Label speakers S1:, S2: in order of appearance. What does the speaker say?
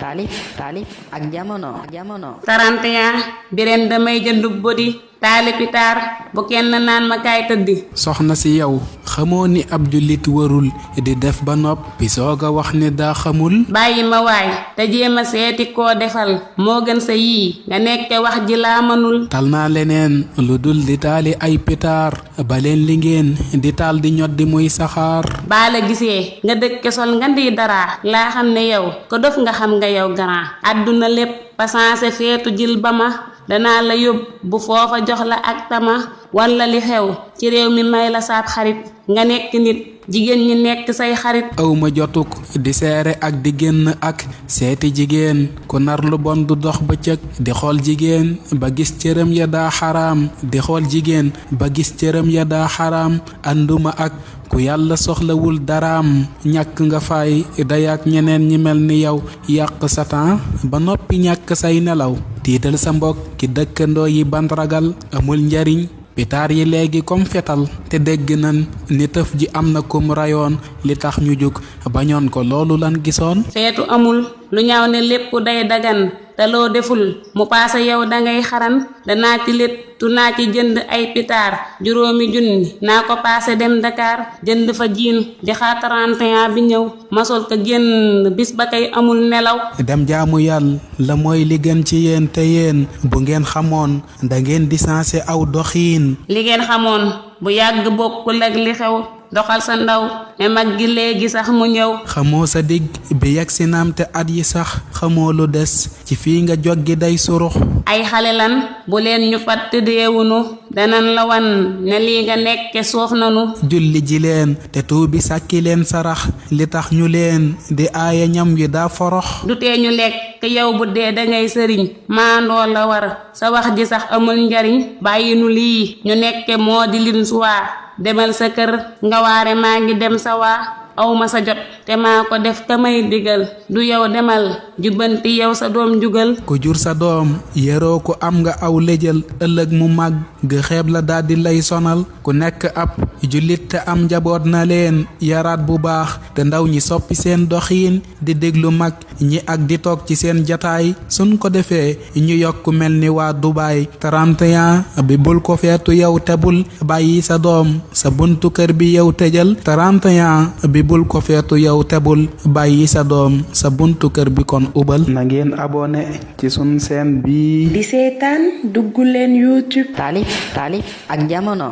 S1: taalif ak jamono
S2: 31 biren damay jëndub bodi taali pitaar bu kenn naan ma kaay tëddi.
S3: soxna si yow xamoo ni ab jullit warul di def ba noppi soog a wax ne daa xamul.
S2: bàyyi ma waay te jéem a seeti koo defal moo gën sa yii nga nekke wax ji laa mënul.
S3: tal naa leneen lu dul di taali ay pitaar ba leen li ngeen di taal di ñot di muy saxaar.
S2: baa la gisee nga dëkke sol nga di dara laa xam ne yow ko dof nga xam nga yow grand àdduna lépp pasanse feetu jil ba ma danaa la yóbbu foofa jox la ak tama walla li xew ci réew mi may la saab xarit nga nekk nit jigéen ñi nekk say xarit.
S3: awma jotuk di seere ak di génn ak seeti jigéen ku nar lu bon du dox bëccëg di xool jigéen ba gis cëram ya daa xaraam di xool jigéen ba gis cëram ya daa xaraam ànduma ak ku yàlla soxlawul daraam ñàkk nga fay dayak ñeneen ñi mel ni yow yàq sa temps ba noppi ñàkk say nelaw tiital sa mbokk ki dëkkandoo yi ban ragal amul njariñ pitaar yi léegi comme fetal te dégg nan ni tëf ji am na kum rayoon li tax ñu jóg bañoon ko loolu lan gisoon.
S2: feetu amul lu ñaaw ne lépp day dagan te loo deful mu paase yow dangay xaran danaa ci léttu naa ci jënd ay pitaar juróomi junni naa ko paase dem Dakar jënd fa jiin di xaar 31 bi ñëw masol ko génn bis ba kay amul nelaw.
S3: dem jaamu yàlla la mooy li gën ci yéen te yéen bu ngeen xamoon da ngeen di sensé aw doxiin.
S2: li ngeen xamoon bu yàgg bokkul ak li xew doxal sa ndaw ne mag gi léegi sax mu ñëw.
S3: xamoo sa digg bi yegg si naam te at yi sax xamoo lu des ci fii nga joggi day surux.
S2: ay xale lan bu leen ñu fatt deewunu danan la wan ne lii nga nekke soof nanu.
S3: julli ji leen te tuubi sàkki leen sarax li tax ñu leen di aaya ñam wi daa forox.
S2: du tee ñu lekk yow bu dee dangay sëriñ maandoo la war sa wax ji sax amul njariñ bàyyi nu lii ñu nekke moo di lin suwaa demal sa kër nga waare maa ngi dem sa waa awma sa jot te maa ko def ka may digal du yow demal jubbanti yow sa doom jugal.
S3: ku jur sa doom yeroo ko am nga aw lëjal ëllëg mu màgg ga xeeb la daldi lay sonal ku nekk ab jullit te am njaboot na leen yaraat bu baax te ndaw ñi soppi seen doxiin di déglu mag ñi ak di toog ci seen jataay suñ ko defee ñu yokk mel ni waa Dubaay 31 bi bul ko feetu yow te bul bàyyi sa doom sa buntu kër bi yow tëjal 31 bi bul ko feetu yow te bul bàyyi sa doom sa buntu kër bi kon ubal. na ngeen abonné ci sun chaîne bi
S4: di seetaan dugg leen YouTube
S1: taalif ak jamono